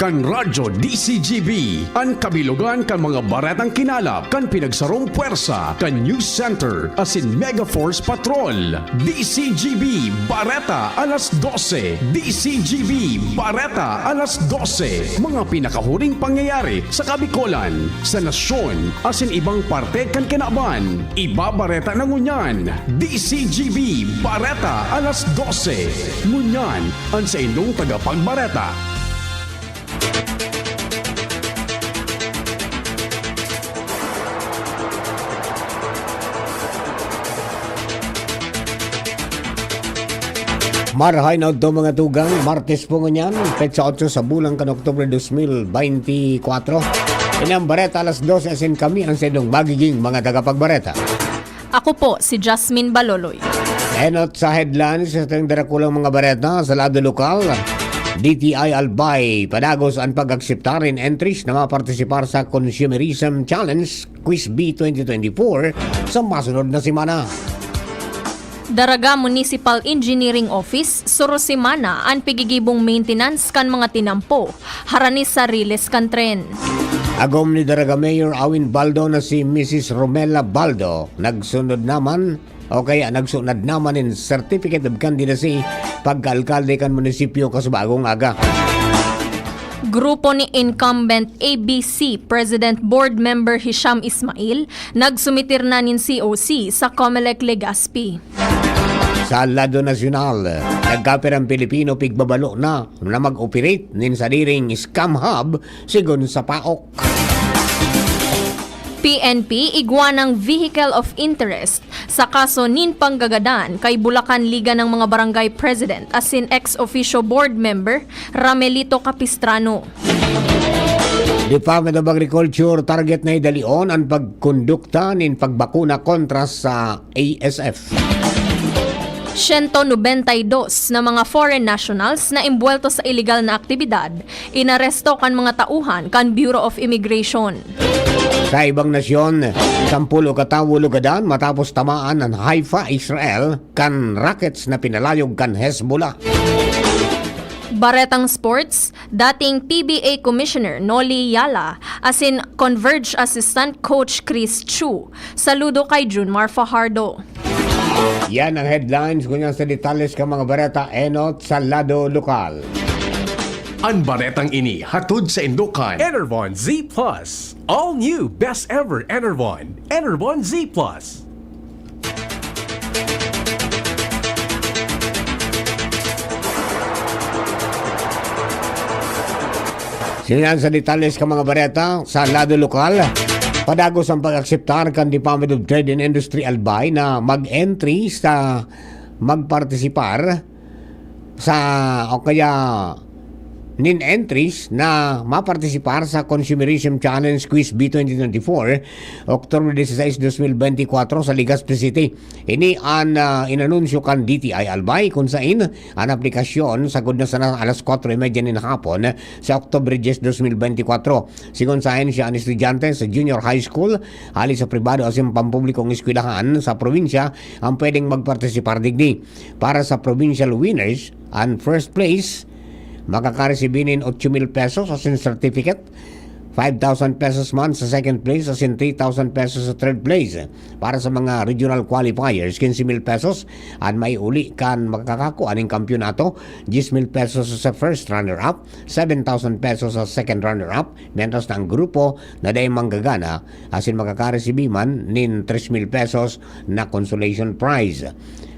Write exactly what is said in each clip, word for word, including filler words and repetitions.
Kan Radyo D C G B, an kabilogan kan mga baretang kinalap kan pinagsarong pwersa kan News Center asin Mega Force Patrol. D C G B Bareta alas dose. D C G B Bareta alas dose. Mga pinakahuring pangyayari sa Kabikolan, sa nasyon, asin ibang parte kan kinaban. Ibabareta na ngunyan. D C G B Bareta alas dose. Ngunyan, an saindong tagapagbareta. Marahay na udto, mga tugang, Martes po ngunyan, petsa otso sa bulan kan Oktubre dos mil beintikwatro. Ini an Bareta alas dose, asin kami an saindong magiging mga tagapagbareta. Ako po si Jasmine Baloloy. Enot sa headlines sa ating darakulang mga bareta sa lado lokal. D T I Albay, padagos an pag-akseptar nin entries na mapartisipar sa Consumerism Challenge Quiz Bee twenty twenty-four sa masunod na semana. Daraga Municipal Engineering Office, suro semana an pigigibong maintenance kan mga tinampo, harani sa riles kan tren. Agom ni Daraga Mayor Awin Baldo na si Missus Romela Baldo, nagsunod naman o kaya nagsunad naman nin Certificate of Candidacy pagka-alkalde kan munisipyo kasubagong aga. Grupo ni incumbent A B C President Board Member Hisham Ismail nagsumitir na nin C O C sa Comelec Legazpi. Sa lado nasyonal, nagkapirang Pilipino pigbabalo na na mag-operate nin sadiring scam hub, sigon sa PAOK. P N P igwa ng Vehicle of Interest sa kaso nin panggagadan kay Bulacan Liga ng mga Barangay President asin ex officio board member Ramelito Capistrano. Department of Agriculture target na idalion an pagkondukta nin pagbakuna kontra sa A S F. Siyento nobenta y dos na mga foreign nationals na imbwelto sa iligal na aktibidad, inaresto kan mga tauhan kan Bureau of Immigration. Sa ibang nasyon, sampulo ka tawo lugadan matapos tamaan an Haifa, Israel, kan rockets na pinalayog kan Hezbollah. Baretang sports, dating P B A Commissioner Noli Yala asin Converge Assistant Coach Chris Chu, saludo kay Junmar Fajardo. Yan ang headlines. Ngunyan sa detalles kan mga bareta, enot sa lado lokal. An baretang ini hatod saindo kan Enervon Z plus. All new, best ever Enervon. Enervon Z plus. Sinan sa detalles kan mga bareta sa lado lokal. Padagos an pag-akseptar kan Department of Trade and Industry, Albay, na mag-entry sa, magpartisipar sa, o kaya nin entries na mapartisipar sa Consumerism Challenge Quiz Bee twenty twenty-four, October dieciséis, dos mil beintikwatro, sa Legazpi City. Ini an, ah, inanunsyo kan D T I Albay, kun sain an aplikasyon sagkod na sana alas kwatro y media nin hapon sa Oktubre dyes, dos mil beintikwatro. Sigon sa ahensya, an estudyante sa junior high school, hali sa pribado asin pampublikong eskwelahan sa probinsya, ang pwedeng magpartisipar digdi. Para sa provincial winners, an first place, makakaresibi nin otso mil pesos asin certificate, five thousand pesos man sa second place asin three thousand pesos sa third place. Para sa mga regional qualifiers, quince mil pesos an maiuli kan makakakua nin kampyonato, dyes mil pesos sa first runner-up, seven thousand pesos sa second runner-up, mientras na ang grupo na dai manggagana asin makakaresibi man nin tres mil pesos na consolation prize.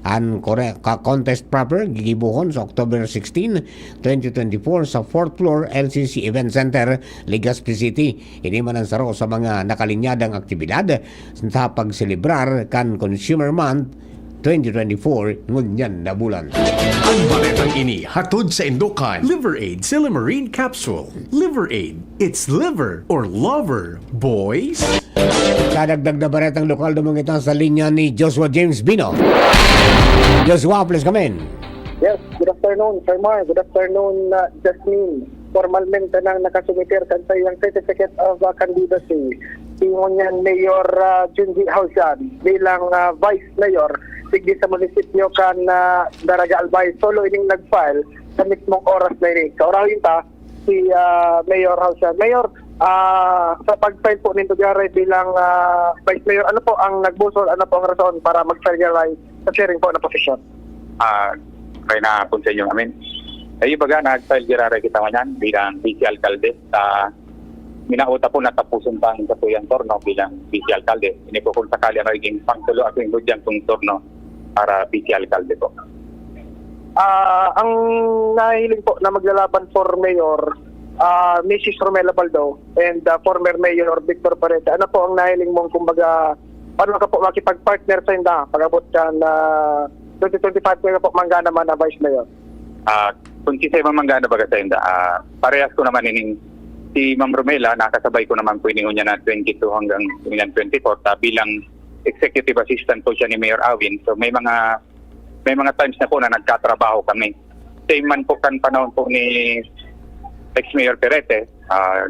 An kore-, ka-, contest proper gigibohon sa October sixteen, twenty twenty-four sa fourth floor L C C Event Center, Legazpi City. Ini man an saro sa mga nakalinyadang aktibidad sa pagselebrar kan Consumer Month twenty twenty-four ngunyan na bulan. An baretang ini hatod saindo kan Liver Aid Silymarin Capsule. Liver Aid, it's liver or lover, boys. Sa dagdag na baretang lokal, dumungita sa linya ni Joshua James Bino. Joshua, please come in. Yes, good afternoon, Sir Mar. Good afternoon, uh, Jasmine. Formalmente nang nakasumiter kan saiyang Certificate of, uh, Candidacy si ngunyan Mayor, uh, Junji Haojan bilang, uh, Vice Mayor digdi sa munisipyo kan, uh, Daraga Albay. Solo ining nag-file sa mismong oras na ini. Kaurahon ta, si, ah, Mayor Halcyon. Mayor, ah, sa pag-file po nindo diyan bilang, ah, Vice Mayor, ano po ang nagbusol, ano po ang rason para mag-file diyan sa sharing po na posisyon? Ah, kaya na po sa inyo, amin. Ay, baga, nag-file diyan kita ngayon bilang vice alkalde sa minauta po natapusan pa ang satuyang turno bilang vice alkalde. Ini po kung sakali ang magiging pangtulo at yung hudyang kong turno para vice alkalde po. Ah, ang nahiling po na maglalaban for mayor, ah, Missus Romela Baldo and, ah, former Mayor Victor Parete. Ano po ang nahiling mong, kumbaga, paano ka po makipag-partner sa inda pag-abot kan, ah, twenty twenty-five kayo po manggana man na Vice Mayor? Ah, kung kisay man manggana baga sa inda, ah, parehas ko naman ining si Ma'am Romela, nakasabay ko naman po ini unya na twenty-two hanggang unya twenty-four, ta bilang executive assistant po siya ni Mayor Awin. So may mga, may mga times na po na nagkatrabaho kami. Same man po kan panahon po ni ex-Mayor Perete, ah,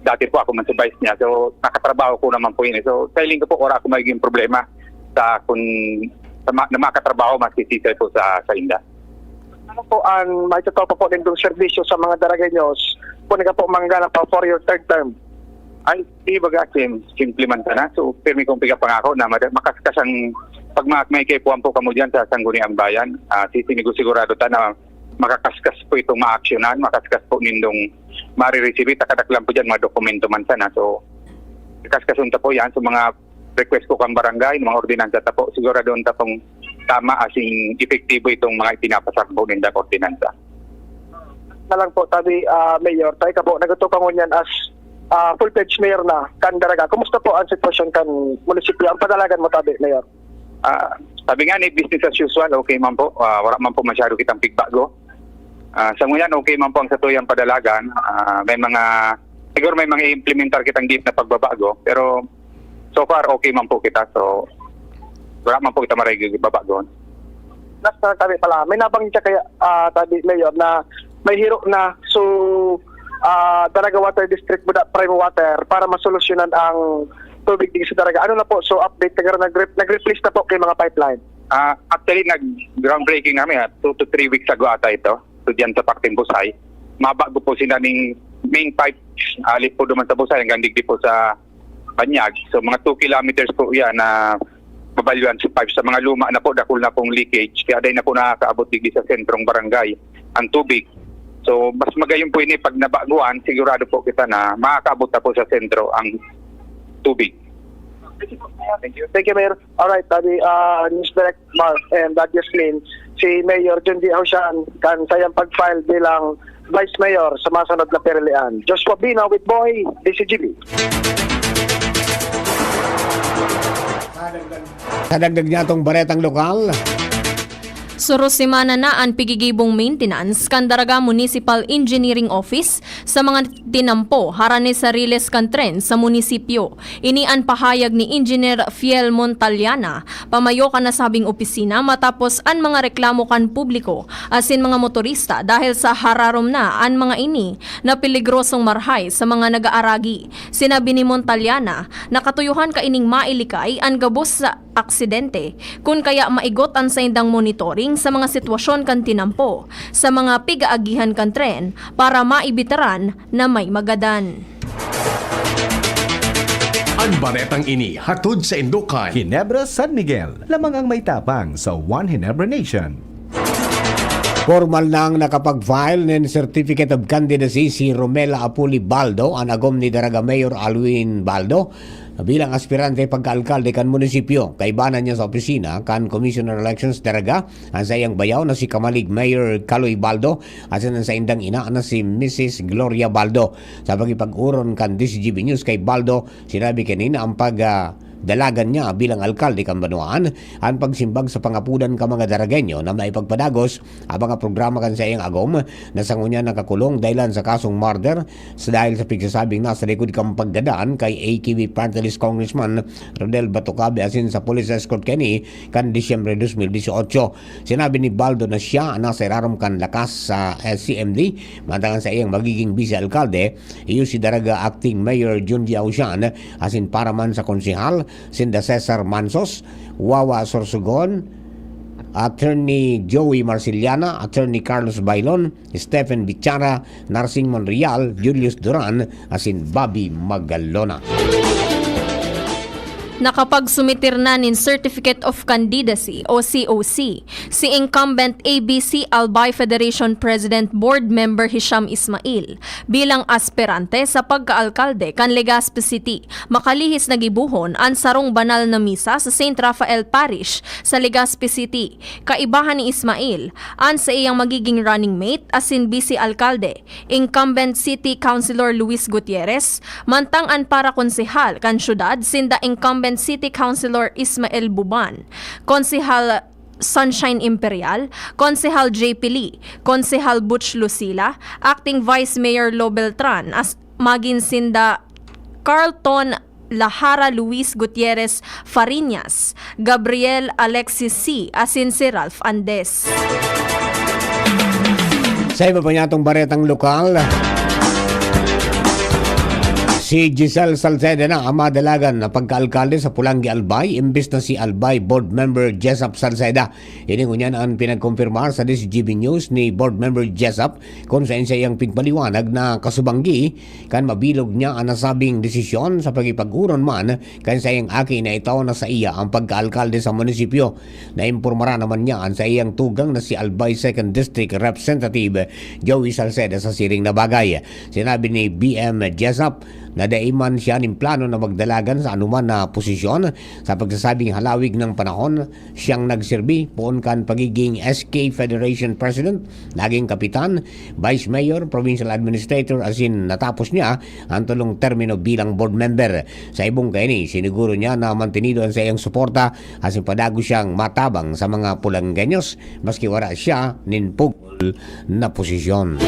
dati po ako man si vice niya. So nakatrabaho ko naman po yun. So sa hiling ko po, wala akong magiging problema sa kung sa ma- na makatrabaho maski sisay po sa, sa inda. Ano po ang maitutupa po nindong serbisyo sa mga Daragueños kung nga po manggana pa for your third term? Ay, di baga, sim-, simple man sana. So, pirmi kong pigapangako na mad- makaskas ang pag ma- may kaipuhan po kamo dyan sa Sangguniang Bayan. Ah, sisinigo-sigurado ta na makakaskas po itong maaksyonan, makaskas po nindong marireceive. Takadaklan po dyan, mga dokumento man sana. So, kaskasun ta po yan. So, mga request ko kang barangay, mga ordinansa ta po, siguradoon ta pong tama asin epektibo itong mga ipinapasakbo nindang ordinansa. Na lang po, tabi, ah, Mayor, tayo ka po, nagtutukan ngunyan as, ah, full-fledged mayor na kan Daraga. Kumusta po ang sitwasyon kan munisipyo? Ang padalagan mo, tabi, Mayor? Ah, sabi nga ni, business as usual, okay man po. Ah, wala man po masyado kitang pigbago. Ah, sa ngunyan, okay man po ang satuyang padalagan. Ah, may mga, siguro may mga implementar kitang deep na pagbabago, pero so far, okay man po kita. So, wala man po kita marigig babagon. Last na tabi pala, may nabanggit siya kaya, ah, tabi, Mayor, na may hiro na. So, ah, Daraga Water District, Buda Prime Water, para masolusyonan ang tubig dito sa Daraga. Ano na po? So, update, nag- nag- nag-replace na po kay mga pipeline? Ah, actually, nag-groundbreaking namin, ah, two to three weeks ago ata ito. So, diyan sa Pakting Busay, mabago po sila ning main pipes, alis po duman sa Busay hanggang digdi po sa Banyag. So, mga two kilometers po yan na mabalyuan sa pipes. Sa mga luma na po, dakul na pong leakage. Kaya dahil na po nakakaabot digdi sa sentrong barangay ang tubig. So, mas magayon po ini pag nabaguan, sigurado po kita na makakaabot na po sa sentro ang tubig. Thank you. Thank you, Mayor. Alright, tabi, ah, News Direct Mark and, ah, Jasmine, si Mayor Junji Ausian kan sayang pag-file bilang Vice Mayor sa masunod na pirilian. Joshua Bina with Boy, D C G B. Sa dagdag niya itong baretang lokal. Suros semana na an pigigibong maintenance kan Daraga Municipal Engineering Office sa mga tinampo harani sa riles kan tren sa munisipyo. Ini an pahayag ni Engineer Fiel Montaliana, pamayo kan nasabing opisina, matapos an mga reklamo kan publiko asin mga motorista dahil sa hararom na an mga ini na peligrosong marhay sa mga nag-aaragi. Sinabi ni Montaliana na katuyohan kaining mailikay an gabos sa aksidente, kun kaya maigot an saindang monitoring sa mga sitwasyon kan tinampo sa mga pigaagihan kan tren para maibitaran na may magadan. An baretang ini hatod saindo kan Ginebra San Miguel, lamang ang may tapang sa One Ginebra Nation. Formal nang nakapag-file nin Certificate of Candidacy si Romela Apuli Baldo, an agom ni Daraga Mayor Alwin Baldo, bilang aspirante pagka-alkalde kan munisipyo. Kaibanan niya sa opisina kan Commissioner Elections Daraga an saiyang bayaw na si Kamalig Mayor Kaloy Baldo asin an saindang ina na si Missus Gloria Baldo. Sa pakipag-oron kan D C G B News kay Baldo, sinabi kanina ang pag, ah, dalagan niya bilang alkalde kan banwaan, an pagsimbag sa pangapodan kan mga Daragueño na maipagpadagos ang mga programa kan saiyang agom na sa ngunyan nakakulong dahilan sa kasong murder, sa dahil sa pigsasabing nasa likod kan paggadan kay A K B Party List Congressman Rodel Batucabe asin sa police escort kani kan Disyembre dos mil disyotso. Sinabi ni Baldo na siya ang nasa irarom kan lakas sa, eh, C M D, mantang an saiyang magiging bise-alkalde, iyo si Daraga Acting Mayor Junji Ausian, asin para man sa konsehal, sinda Cesar Mansos, Wawa Sorsogon, Attorney Joey Marciliana, Attorney Carlos Bailon, Stephen Bichara, Narsing Monreal, Julius Duran, asin Bobby Magalona. Nakapagsumitir na nin Certificate of Candidacy o C O C si incumbent A B C Albay Federation President Board Member Hisham Ismail bilang aspirante sa pagkaalkalde kan Legazpi City, makalihis na gibohon an sarong banal na misa sa Saint Raphael Parish sa Legazpi City. Kaibahan ni Ismail, an saiyang magiging running mate asin vice alkalde, incumbent City Councilor Luis Gutierrez, mantang an para konsehal kan syudad sinda incumbent City Councilor Ismael Buban, Konsehal Sunshine Imperial, Konsehal J P Lee, Konsehal Butch Lucila, Acting Vice Mayor Lo Beltran, as magin sinda Carlton Lahara, Luis Gutierrez Fariñas, Gabriel Alexis C, asin si Ralph Andes. Sa iba pa niyatong baretang lokal, si Giselle Salceda na ang madalagan na pagkaalkalde sa Polangui Albay, imbes na si Albay Board Member Jessup Salceda. Ini ngunyan ang pinagkumpirmar sa D Z G B News ni Board Member Jessup, kung saen saiyang pigpaliwanag na kasubanggi kan mabilog niya an nasabing desisyon sa pakipag-oron man kan saiyang aki na itaw na saiya ang pagkaalkalde sa munisipyo. Naimpormaran naman niya an saiyang tugang na si Albay Second District Representative Joey Salceda sa siring na bagay. Sinabi ni B M Jessup na dai man siya nin plano na magdalagan sa anuman na posisyon sa pagsasabing halawig ng panahon siyang nagserbi poon kan pagiging S K Federation President, naging kapitan, Vice Mayor, Provincial Administrator, asin natapos niya ang tulong termino bilang board member. Sa ibong kaini, siniguro niya na mantenido ang saiyang suporta asin padago siyang matabang sa mga Polanggueños, maski wala siya nin pugol na posisyon.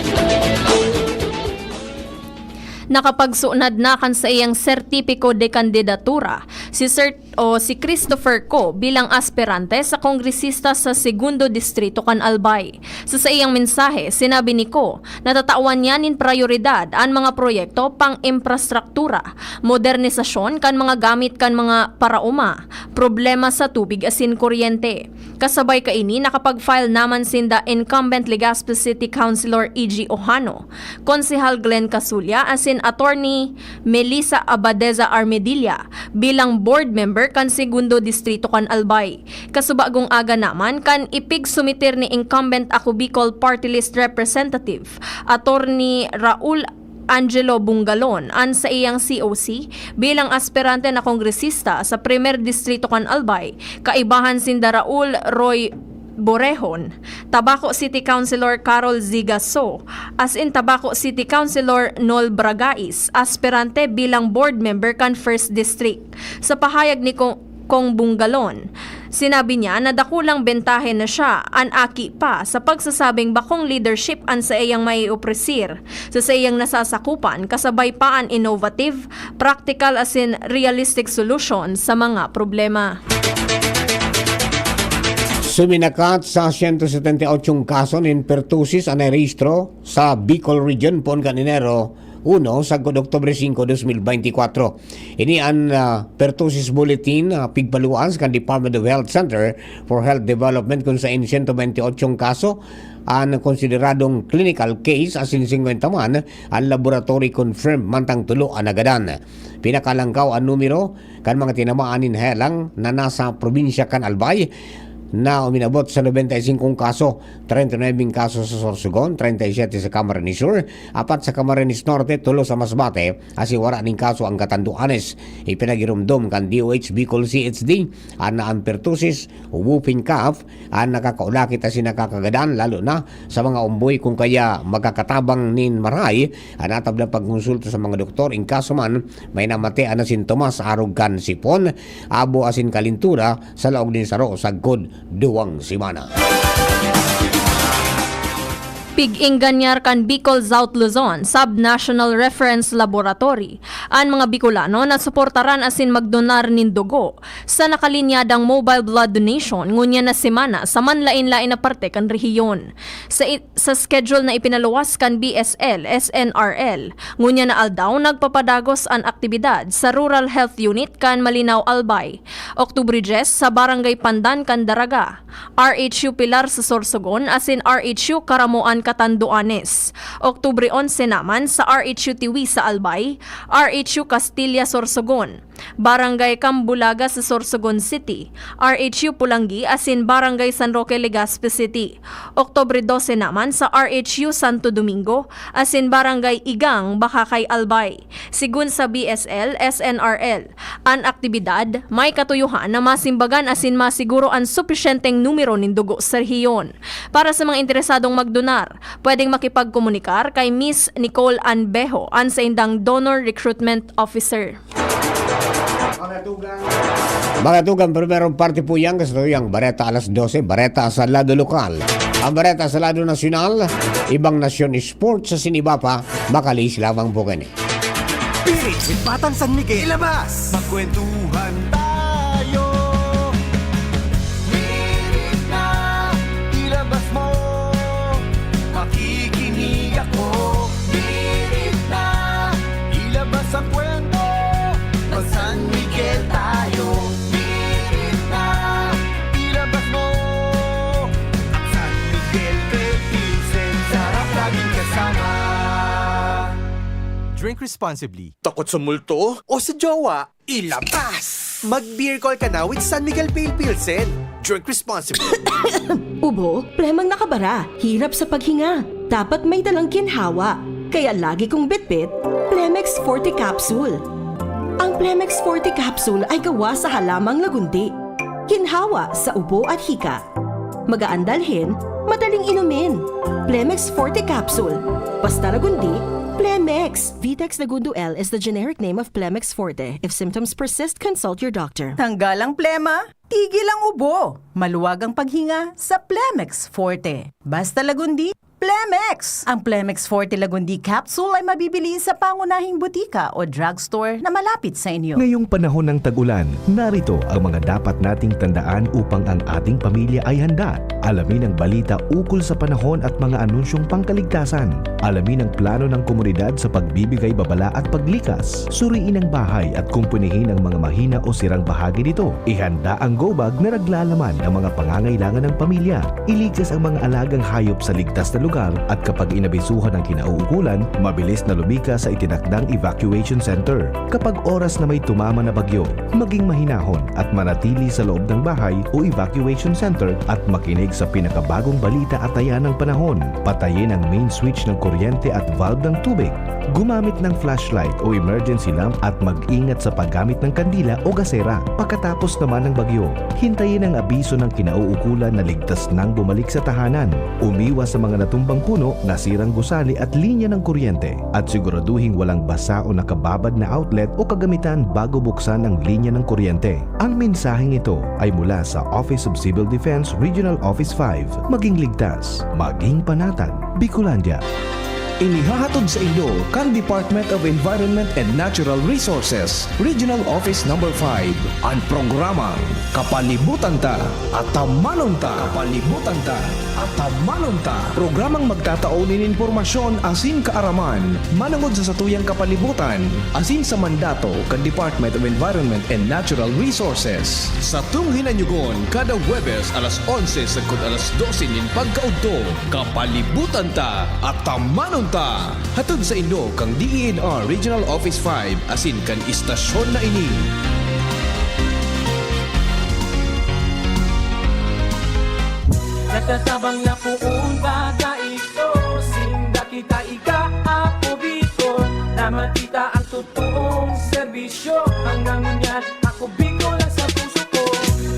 Nakapagsunad na kan saiyang sertipiko de kandidatura si Sir o si Christopher Co bilang aspirante sa kongresista sa Segundo Distrito kan Albay. Sa saiyang mensahe, sinabi ni Co na tatawan niya nin prayoridad an mga proyekto pang-imprastruktura, modernisasyon kan mga gamit kan mga paraoma, problema sa tubig asin kuryente. Kasabay kaini, nakapag-file naman sinda incumbent Legazpi City Councilor E G Ojano, Konsehal Glenn Casulla asin Attorney Melissa Abadeza Armedilla bilang board member kan Segundo Distrito kan Albay. Kasubagong aga naman kan ipigsumitir ni incumbent Ako Bicol Party List Representative, Attorney Raul Angelo Bungalon, an saiyang C O C bilang aspirante na kongresista sa Primer Distrito kan Albay, kaibahan sinda Raul Roy Borehon, Tabaco City Councilor Carol Zigaso, asin Tabaco City Councilor Nol Bragais, aspirante bilang board member kan First District. Sa pahayag ni Kong, Kong Bungalon, sinabi niya na dakulang bentahe na siya, an aki pa, sa pagsasabing bakong leadership an saiyang maioprisir sa saiyang nasasakupan, kasabay pa an innovative, practical asin realistic solution sa mga problema. Suminakat sa siyento setenta y ocho kaso nin pertussis an nairehistro sa Bicol Region poon kan Enero uno sagkod Oktubre singko, dos mil beintikwatro. Ini an, ah, pertussis bulletin, ah, pigpaluwas kan Department of Health Center for Health Development, kun saen siyento beinti ocho kaso an konsideradong clinical case asin singkwenta man an laboratory confirmed, mantang tulo an nagadan. Pinakalangkaw an numero kan mga tinamaan nin helang na nasa probinsya kan Albay, na uminabot sa nobenta y singkong kaso, treinta y nueve kaso sa Sorsogon, treinta y siete sa Camarines Sur, apat sa Camarines Norte, tulo sa Masbate, asin wara nin kaso an Catanduanes. Ipinagiromdom kan D O H Bicol C H D an na an pertussis, whooping cough, an nakakaulakit asin nakakagadan, lalo na sa mga omboy, kun kaya magkakatabang nin marahay an atablang pagkonsulta sa mga doktor. In kaso man may namatian na sintomas arog kan sipon, abo asin kalintura sa laog nin saro sagkod duwang semana. Pig-engganyar kan Bicol South Luzon Sub-National Reference Laboratory an mga Bicolano na suportaran asin magdonar nin dugo sa nakalinyadang mobile blood donation ngunyan na semana sa manlaen-laen na parte kan rehiyon. Sa i-, sa schedule na ipinaluwas kan B S L, S N R L, ngunyan na aldaw nagpapadagos an aktibidad sa Rural Health Unit kan Malinao, Albay, Oktubre dyes sa Barangay Pandan kan Daraga, R H U Pilar sa Sorsogon asin R H U Karamoan, Catanduanes. Oktubre onse naman sa R H U Tiwi sa Albay, R H U Castilla, Sorsogon, Barangay Cambulaga sa Sorsogon City, R H U Polangui asin Barangay San Roque, Legazpi City. Oktubre dose naman sa R H U Santo Domingo asin Barangay Igang, Bacacay, Albay. Sigun sa B S L, S N R L, an aktibidad may katuyohan na masimbagan asin masiguro an supisyenteng numero nin dugo sa rehiyon. Para sa mga interesadong magdonar, pwedeng makipagkomunikar kay Miss Nicole Anbejo, an saindang Donor Recruitment Officer. Mga tugang, primerong parte po yan, gusto yung Bareta alas dose, Bareta sa lado lokal. Ang Bareta sa lado nasyonal, ibang nasyon, sports sa siniba pa, makalihis lamang po kani. Spirit with Batang San Miguel. Ilabas! Magkwentuhan tayo. Minit na, ilabas mo. Makikinig ako. Minit na, ilabas ang kwento. Mag San Miguel tayo. Minit na, ilabas mo. At San Miguel Philippines, sarap laging kasama. Drink responsibly. Takot sa multo o sa jowa? Ilabas! Mag-beer call ka na with San Miguel Pale Pilsen. Drink responsibly. Ubo, plemang nakabara, hirap sa paghinga. Dapat may dalang ginhawa. Kaya lagi kong bitbit, Plemex Forte Capsule. Ang Plemex Forte Capsule ay gawa sa halamang lagundi. Ginhawa sa ubo at hika. Magaan dalhin, madaling inumin. Plemex Forte Capsule. Basta lagundi, Plemex! Vitex Lagundo L is the generic name of Plemex Forte. If symptoms persist, consult your doctor. Tanggal ang plema, tigil ang ubo. Maluwag ang paghinga sa Plemex Forte. Basta lagundi, Plemex! Ang Plemex Forte Lagundi Capsule ay mabibili sa pangunahing butika o drugstore na malapit sa inyo. Ngayong panahon ng tag-ulan, narito ang mga dapat nating tandaan upang ang ating pamilya ay handa. Alamin ang balita ukol sa panahon at mga anunsyong pangkaligtasan. Alamin ang plano ng komunidad sa pagbibigay babala at paglikas. Suriin ang bahay at kumpunihin ang mga mahina o sirang bahagi nito. Ihanda ang go bag na naglalaman ng mga pangangailangan ng pamilya. Iligtas ang mga alagang hayop sa ligtas na lugar at kapag inabisuhan ang kinauukulan, mabilis na lumikas sa itinakdang evacuation center. Kapag oras na may tumama na bagyo, maging mahinahon at manatili sa loob ng bahay o evacuation center at makinig sa pinakabagong balita at taya ng panahon. Patayin ang main switch ng kuryente at valve ng tubig. Gumamit ng flashlight o emergency lamp at mag-ingat sa paggamit ng kandila o gasera. Pagkatapos naman ng bagyo, hintayin ang abiso ng kinauukulan na ligtas nang bumalik sa tahanan. Umiwas sa mga natumbang puno, nasirang gusali at linya ng kuryente, at siguraduhing walang basa o nakababad na outlet o kagamitan bago buksan ang linya ng kuryente. Ang mensaheng ito ay mula sa Office of Civil Defense Regional Office five. Maging ligtas, maging panatag, Bicolandia. Inihahatod sa inyo kan Department of Environment and Natural Resources, Regional Office Number five, an programang Kapalibutan Ta, Atamanon Ta. Kapalibutan Ta, Atamanon Ta. Programang magtatao nin impormasyon asin kaaraman manongod sa satuyang kapalibutan asin sa mandato kan Department of Environment and Natural Resources. Satong hinanyogon kada Huwebes alas onse sagkod alas dose nin pagkaudto. Kapalibutan Ta, Atamanon Ta. Hatod sa inyo kan D E N R Regional Office five asin kan istasyon na ini. Nagtatabang na poon baga ito, sinda kita ika, Ako Bicol, na matita ang totoong serbisyo. Hanggang ngunyan, Ako Bicol ang sa puso ko.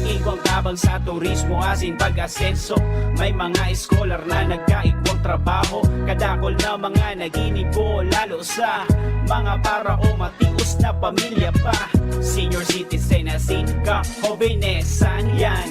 Igwang tabang sa turismo asin pag-asenso. May mga scholar na nagkaigwang trabaho. Kadakol na mga naginibo, lalo sa mga para o matios na pamilya pa. Senior citizen asin kahobenesan, yan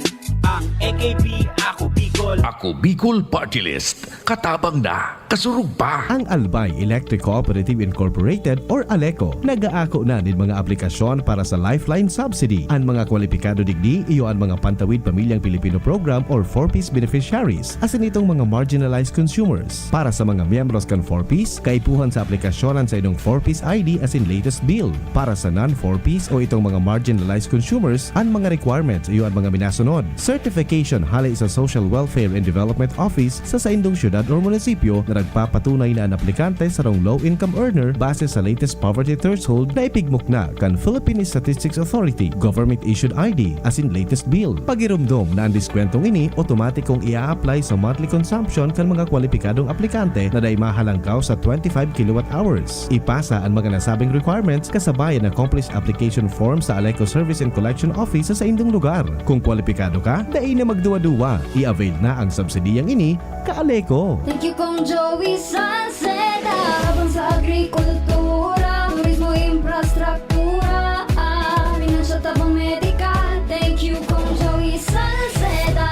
ang A K B, Ako Bicol. Ako Bicol Party List. Katabang na, kasurog pa. Ang Albay Electric Cooperative Incorporated or ALECO nag-aako na nin mga aplikasyon para sa Lifeline Subsidy. An mga kwalipikado digdi iyo an mga Pantawid Pamilyang Pilipino Program or four Ps beneficiaries, asin itong mga marginalized consumers. Para sa mga miyembros kan four Ps, kaipuhan sa aplikasyon an saindong four Ps I D asin latest bill. Para sa non-four Ps o itong mga marginalized consumers, an mga requirements iyo an mga minasunod: certification hale sa Social Welfare and Development Office sa saindong syudad or munisipyo na nagpapatunay na an aplikante sarong low-income earner base sa latest poverty threshold na ipigmukna kan Philippine Statistics Authority, government-issued I D, asin latest bill. Pagiromdom na an diskwentong ini otomatikong i-a-apply sa monthly consumption kan mga kwalipikadong aplikante na dai mahalangkaw sa twenty-five kilowatt hours. Ipasa an mga nasabing requirements kasabay an accomplished application form sa ALECO Service and Collection Office sa saindong lugar. Kung kwalipikado ka, dai na magduwa-duwa. I-avail na ang subsidiyang ini, ka-ALECO. Thank you, Kong Joey Salceda. Laban sa agrikultura, turismo, infrastruktura, ah, pinansyal, tabang medikal. Thank you, Kong Joey Salceda.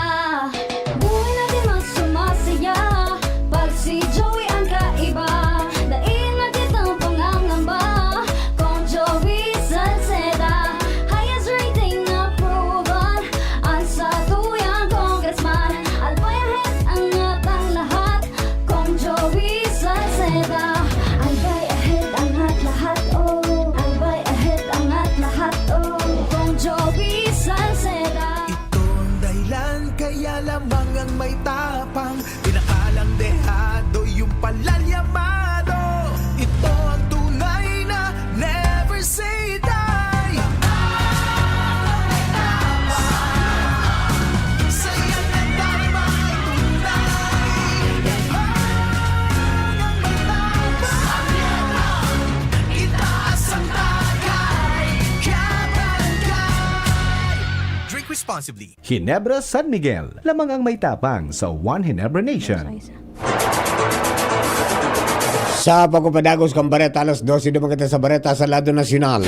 Buhay natin mas sumasaya pag si Joey ang kaiba. Dai na kitang pangangamba, Kong Joey Salceda. Highest rating na proven an satuyang congressman. Albay ahead, angat ang lahat, Kong Joey Salceda. Albay ahead, angat lahat, oh. Albay ahead, angat lahat, oh. Kong Joey Salceda. Ito ang dahilan kaya lamang ang may tapang, pinakalang dehado yung palalyamado. Ito ang tunay na never say die. Saya na tayo magtunay. Ang matapang, itaas ang tagay, kabarangay. Drink responsibly. Ginebra San Miguel, lamang ang may tapang sa One Ginebra Nation. Sa pagpapadagos kan bareta, alas dose duman kita sa bareta sa lado nasyonal.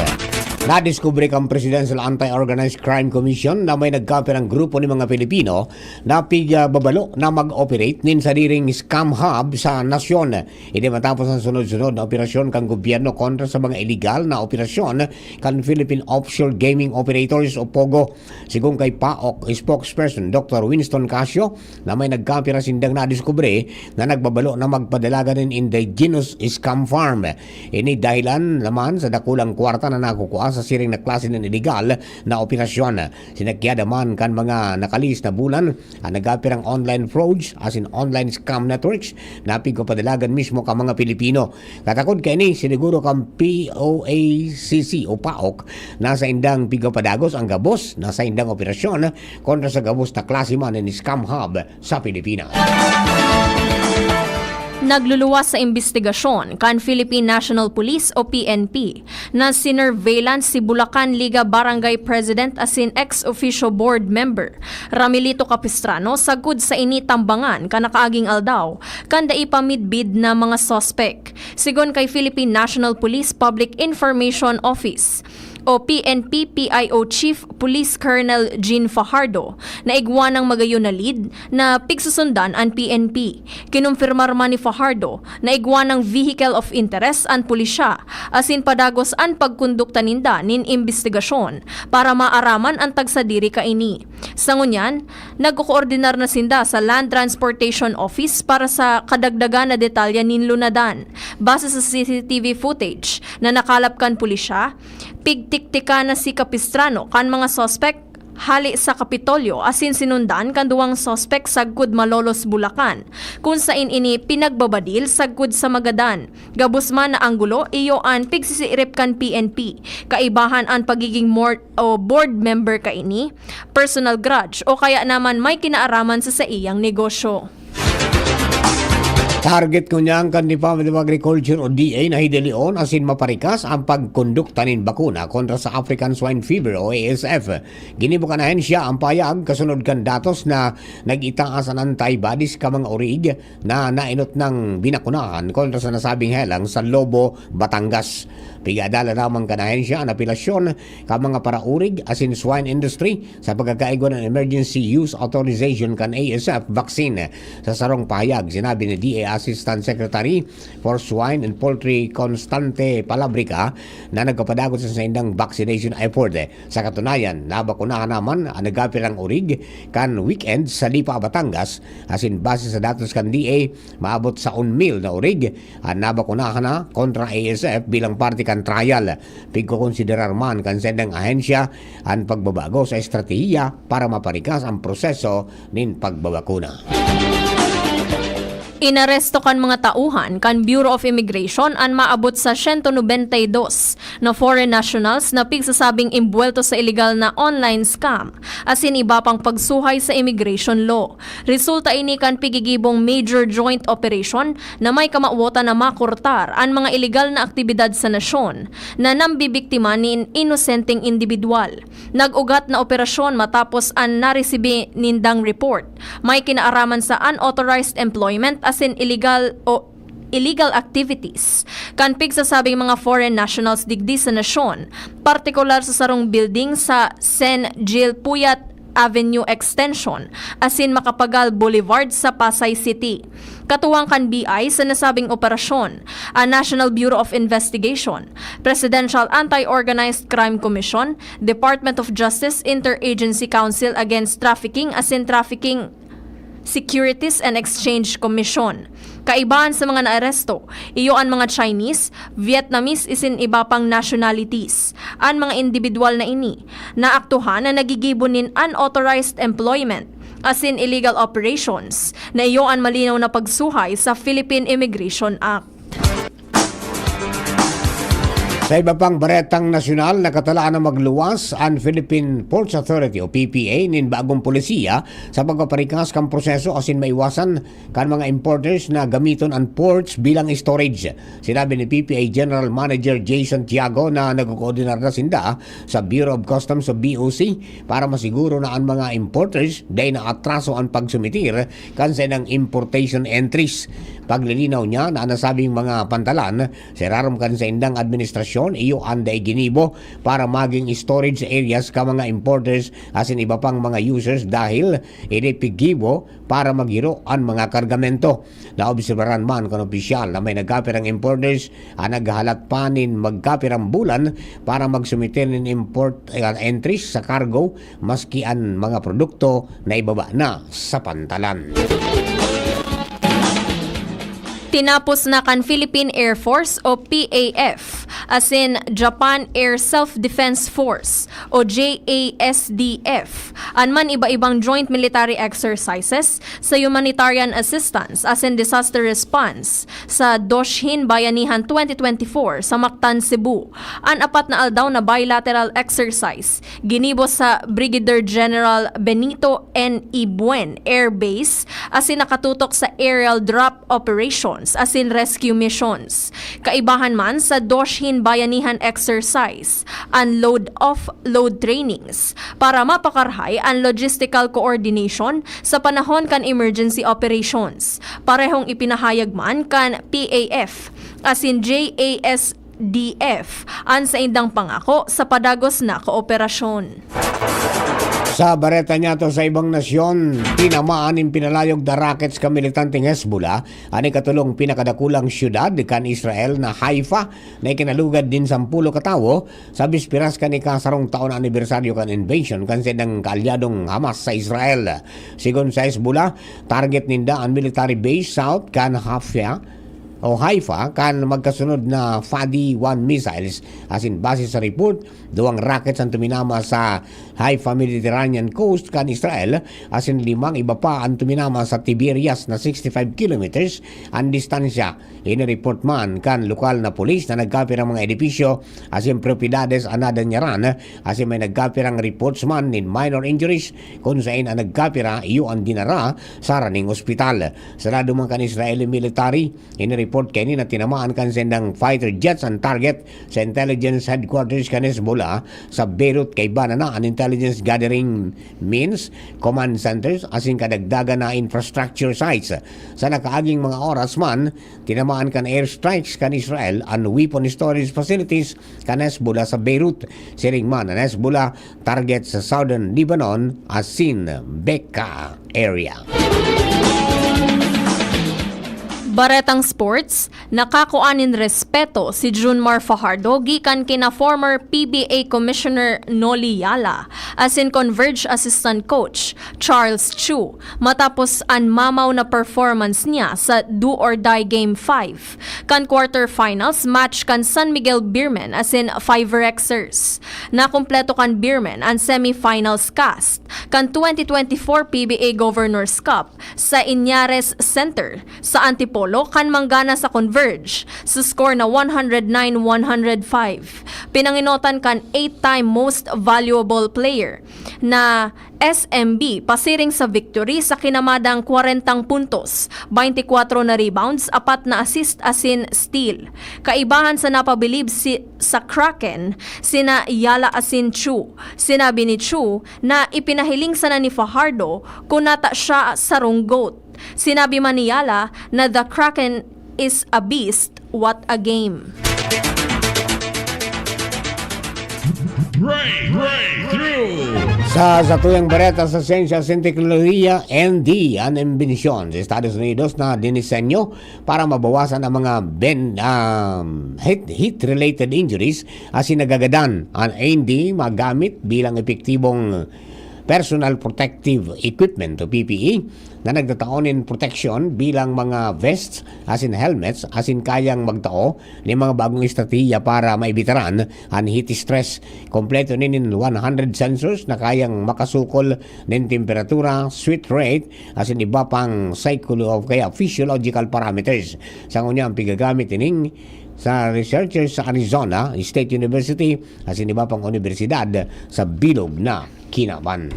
Nadiskubre kan Presidential Anti-Organized Crime Commission na may nagkapirang grupo nin mga Pilipino na pigbabalo na mag-operate nin sadiring scam hub sa nasyon. Ini matapos ang sunod-sunod na operasyon kan gobyerno kontra sa mga iligal na operasyon kan Philippine Offshore Gaming Operators o POGO. Sigon kay PAOK spokesperson Doktor Winston Casio, na may nagkapira sindang nadiskubre na nagbabalo na magpadalagan nin indigenous scam farm. Ini dahilan naman sa dakulang kwarta na nakukua sa siring na klase nin iligal na operasyon. Sinakyada man kan mga nakalihis na bulan an nagkapirang online frauds asin online scam networks na pigpapadalagan mismo kan mga Pilipino. Katakod kaini, siniguro kan P O A C C o PAOK na saindang pigpapadagos an gabos na saindang operasyon kontra sa gabos na klase man nin scam hub sa Pilipinas. Nagluluwas sa imbestigasyon kan Philippine National Police o P N P na sinurveillance si Bulacan Liga Barangay President asin ex officio board member Ramilito Capistrano sagkod sa ini tambangan kan nakaaging aldaw kan dai pa midbid na mga suspek. Sigon kay Philippine National Police Public Information Office o P N P P I O Chief Police Colonel Jean Fajardo na igwa nang magayon na lead na pigsusundan an P N P. Kinumpirmar man ni Fajardo na igwa nang vehicle of interest an pulisya asin padagos an pagkondukta ninda nin imbestigasyon para maaraman an tagsadiri kaini. Sa ngunyan, nagkokoordinar na sinda sa Land Transportation Office para sa kadagdagan na detalye nin lunadan. Base sa C C T V footage na nakalap kan pulisya, pigtiktikan na si Capistrano kan mga suspek hale sa Kapitolyo asin sinundan kan duwang suspek sagkod Malolos, Bulacan, kun sain ini pinagbabadil sagkod sa Magadan. Gabos man na anggulo, iyo an pigsisirip kan P N P. Kaibahan an pagiging mor-, o board member kaini, personal grudge, o kaya naman may kinaaraman sa saiyang negosyo. Target ngunyan kan Department of Agriculture o D A na hidilion asin maparikas ang pagkondukta nin bakuna kontra sa African Swine Fever o A S F. Ginibo kan ahensya ang payag kasunod kan datos na nag-itaas an antibodies kan mga orig na nainot nang binakunahan kontra sa nasabing helang sa Lobo, Batangas. Pigadala lamang kan ahensya an apelasyon kan mga paraurig asin swine industry sa pagkakaigwa nin emergency use authorization kan A S F vaccine. Sa sarong pahayag, sinabi ni D A Assistant Secretary for Swine and Poultry Constante Palabrica na nagpapadagot sa saindang vaccination effort. Sa katunayan, nabakunahan naman an nagapirang orig kan weekend sa Lipa, Batangas, asin base sa datos kan D A, maabot sa un mil na orig an nabakunahan na kontra A S F bilang parte kan trial. Pigkokonsiderar man kan saindang ahensya an pagbabago sa estratehiya para maparikas ang proseso nin pagbabakuna. Inaresto kan mga tauhan kan Bureau of Immigration an maabot sa siyento nobenta y dos na foreign nationals na pigsasabing imbuwelto sa iligal na online scam asin iba pang pagsuhay sa immigration law. Resulta ini kan pigigibong major joint operation na may kamawotan na makortar an mga iligal na aktibidad sa nasyon na nambibiktima nin inosenteng indibidwal. Nag-ugat na operasyon matapos an naresibi nindang report. May kinaaraman sa unauthorized employment asin illegal o illegal activities kan pigsasabing mga foreign nationals digdi sa nasyon, partikular sa sarong building sa Sen Gil Puyat Avenue Extension asin Macapagal Boulevard sa Pasay City. Katuwang kan B I sa nasabing operasyon, ang National Bureau of Investigation, Presidential Anti-Organized Crime Commission, Department of Justice Interagency Council Against Trafficking asin Trafficking Securities and Exchange Commission. Kaibahan sa mga naaresto, iyo an mga Chinese, Vietnamese isin iba pang nationalities. An mga indibidwal na ini, naaktuhan na nagigibo nin unauthorized employment asin illegal operations na iyo an malinaw na pagsuhay sa Philippine Immigration Act. Sa iba pang baretang nasyonal, nakatalaan na magluwas an Philippine Ports Authority o P P A nin bagong polisiya sa pagpaparikas kan proseso asin maiwasan kan mga importers na gamiton an ports bilang storage. Sinabi ni P P A General Manager Jay Santiago na nagkokoordinar na sinda sa Bureau of Customs o B O C para masiguro na an mga importers dai naatraso an pagsumitir kan saindang importation entries. Paglilinaw niya na an nasabing mga pantalan sa irarom kan saindang administrasyon, iyo an dai ginibo para magin storage areas kan mga importers asin iba pang mga users dahil ini piggibo para maghiro an mga kargamento. Naobserbaran man kan opisyal na may nagkapirang importers an naghahalat pa nin magkapirang bulan para magsumitir nin import, eh, entries sa cargo, maski an mga produkto na ibaba na sa pantalan. Tinapos na kan Philippine Air Force o P A F asin Japan Air Self-Defense Force o J A S D F an man iba-ibang joint military exercises sa humanitarian assistance asin disaster response sa Doshin Bayanihan twenty twenty-four sa Mactan, Cebu. An apat na aldaw na bilateral exercise ginibo sa Brigadier General Benito N. Ibuen Air Base asin nakatutok sa aerial drop operations asin rescue missions. Kaibahan man sa Doshin Bayanihan Exercise, an load-off, load trainings para mapakarahay an logistical coordination sa panahon kan emergency operations. Parehong ipinahayag man kan P A F asin J A S D F an saindang pangako sa padagos na kooperasyon. Sa bareta niyato sa ibang nasyon, tinamaan nin pinalayog na rockets kan militanteng Hezbollah an ikatulong pinakadakulang syudad kan Israel na Haifa, na ikinalugad nin sampulo ka tawo sa bisperas kan ikasarong taon na anibersaryo kan invasion kan saindang kaalyadong Hamas sa Israel. Sigon sa Hezbollah, target ninda an military base south kan Hafia o Haifa kan magkasunod na Fadi one missiles. Asin base sa report, duwang rockets an tuminama sa Haifa Mediterranean coast kan Israel, asin limang iba pa an tuminama sa Tiberias na sixty-five kilometers an distansya. Ini-report man kan lokal na pulis na nagkapirang mga edipisyo asin propiedades an nadanyaran, asin may nagkapirang reports man nin minor injuries kun sain an nagkapira iyo an dinara sa haraning ospital. Sa lado man kan Israeli military, ini-report kaini na tinamaan kan saindang fighter jets an target sa intelligence headquarters kan Hezbollah sa Beirut, kaiba na an intelligence gathering means, command centers, asin kadagdagan na infrastructure sites. Sa nakaaging mga oras man, tinamaan kan airstrikes kan Israel an weapon storage facilities kan Hezbollah sa Beirut. Siring man an Hezbollah target sa southern Lebanon asin Bekaa area. Baretang sports, nakakua nin respeto si Junmar Fajardo gikan kina former P B A Commissioner Noli Yala asin Converge Assistant Coach Charles Chu matapos an mamaw na performance niya sa do or die Game five kan quarterfinals match kan San Miguel Beermen asin Five Rexers. Nakumpleto kan Beermen an semifinals cast kan twenty twenty-four P B A Governor's Cup sa Iñares Center sa Antipolo kan manggana sa Converge sa score na one hundred nine one hundred five. Pinanginotan kan eight-time most valuable player na S M B pasiring sa victory sa kinamadang kwarentang puntos, twenty-kwatro na rebounds, apat na assist asin steal. Kaibahan sa napabilib si, sa Kraken, sina Yala asin Chu. Sinabi ni Chu na ipinahiling sana ni Fajardo kun nata siya sarong GOAT. Sinabi man ni Yala na the Kraken is a beast, what a game. Break, breakthrough! Sa satuyang bareta sa siyensya at teknolohiya, N D, an imbensyon sa Estados Unidos na dinisenyo para mabawasan ang mga ben, um, heat, heat-related injuries asin nagagadan. An N D magamit bilang epektibong personal protective equipment o P P E na nagtatao nin proteksyon bilang mga vests asin helmets asin kayang magtao nin mga bagong estratehiya para maibitaran an heat stress. Kompleto nin one hundred sensors na kayang makasukol nin temperatura, sweat rate, asin iba pang psycholo- o kaya physiological parameters. Sa ngunyan, pigagamit ining sa researchers sa Arizona State University asin iba pang unibersidad sa bilog na kinaban.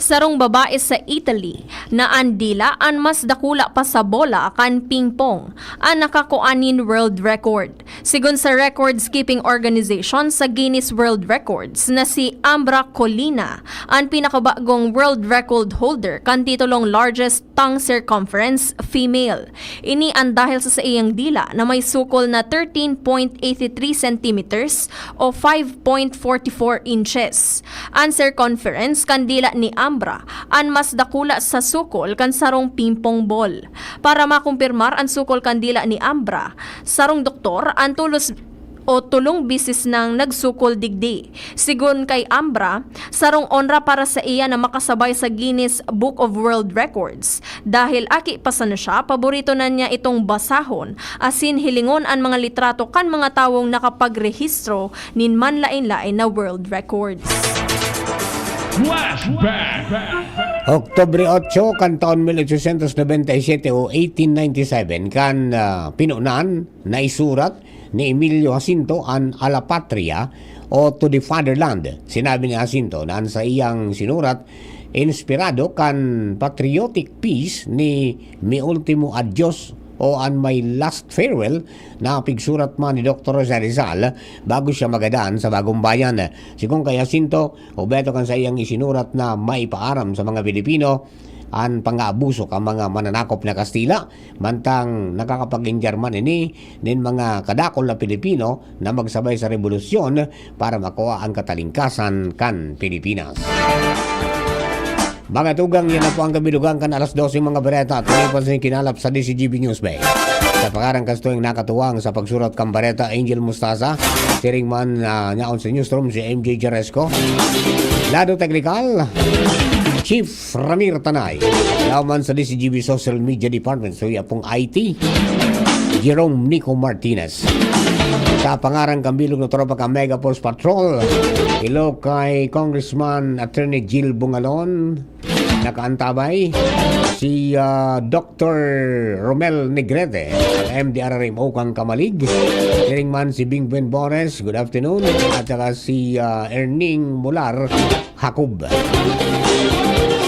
Sarong babae sa Italy na an dila an mas dakula pa sa bola kan ping-pong an nakakua nin world record. Sigon sa record-keeping organization sa Guinness World Records na si Ambra Colina, an pinakabagong world record holder kan titulong largest tongue circumference female. Ini an dahil sa saiyang dila na may sukol na thirteen point eighty three centimeters o five point forty four inches. An circumference kan dila ni Ambra an mas dakula sa sukol kan sarong ping-pong ball. Para makumpirmar an sukol kan dila ni Ambra, sarong doktor an tulos o tolong bisis nang nagsukol digdi. Sigon kay Ambra, sarong onra para sa iya na makasabay sa Guinness Book of World Records. Dahil aki pa sana siya, paborito na niya itong basahon, asin hilingon an mga litrato kan mga tawong nakapagrehistro nin manlaen-laen na world records. Flashback! Oktubre otso kan taon mil ochocientos nobenta y siete o eighteen ninety-seven kan, ah, pinunan na isurat ni Emilio Jacinto an A la Patria o To the Fatherland. Sinabi ni Jacinto na an saiyang sinurat inspirado kan patriotic piece ni Mi Ultimo Adios o an My Last Farewell na pigsurat man ni Doktor Jose Rizal bago siya magadan sa Bagong Bayan. Sigon kay Jacinto, obheto kan saiyang isinurat na maipaaram sa mga Pilipino an pangaabuso kan mga mananakop na Kastila, mantang nakakapag-endyar man ini nin mga kadakul na Pilipino na magsabay sa rebolusyon para makua an katalingkasan kan Pilipinas. Mga tugang, yan na po ang kabilugan kan alas dose mga bareta. Tuloy pa sa kinalap sa D C G B News Bay. Sa pangaran kan satuyang nakatuwang sa pagsurat kan bareta, Angel Mustasa, siring man, ah, nyaon sa newsroom si M J Jaresco. Lado teknikal, Chief Ramir Tanay, yaman sa D C G B Social Media Department, so yapong I T, Jerome Nico Martinez. Sa pangaran kan bilog na tropa kan Mega Force Patrol, hello kay Congressman Attorney Jill Bungalon, nakaantabay, si ah, Doctor Romel Negrete, M D R R M O kan Kamalig, siring man si Bing Ben Bores, good afternoon, at saka si ah, Erning Mular, Jacob.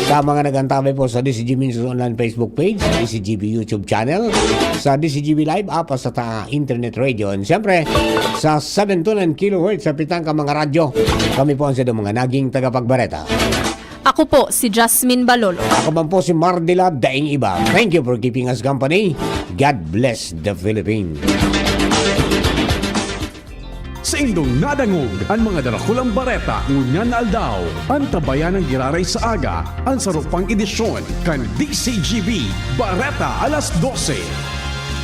Sa mga nag-antabay po sa D C G B News Online Facebook page, D C G B YouTube channel, sa D C G B Live app, sa ta internet radio, and siyempre sa seven two nine kilohertz sa pitang ka mga radyo. Kami po ang sadong mga naging tagapagbareta. Ako po si Jasmine Balolo. Ako man po si Mardila Daing Iba. Thank you for keeping us company. God bless the Philippines. Saindong nadangog an mga darakulang bareta ngunyan na aldaw. Antabayan an giraray sa aga, an saro pang edisyon kan D C G B Bareta alas dose.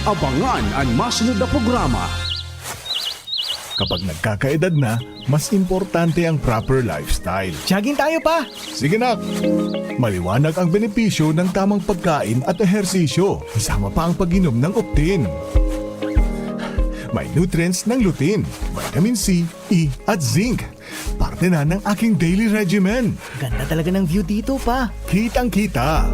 Abangan an masunod na programa. Kapag nagkakaedad na, mas importante ang proper lifestyle. Jogging tayo pa! Sige nak! Maliwanag ang benepisyo ng tamang pagkain at ehersisyo, kasama pa ang pag-inom ng Optin. May nutrients ng lutein, vitamin C, E at zinc. Parte na ng aking daily regimen. Ganda talaga ng view dito pa. Kitang-kita.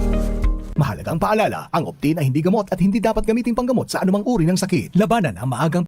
Mahalagang paalala, ang Optin ay hindi gamot at hindi dapat gamitin panggamot sa anumang uri ng sakit. Labanan ang maagang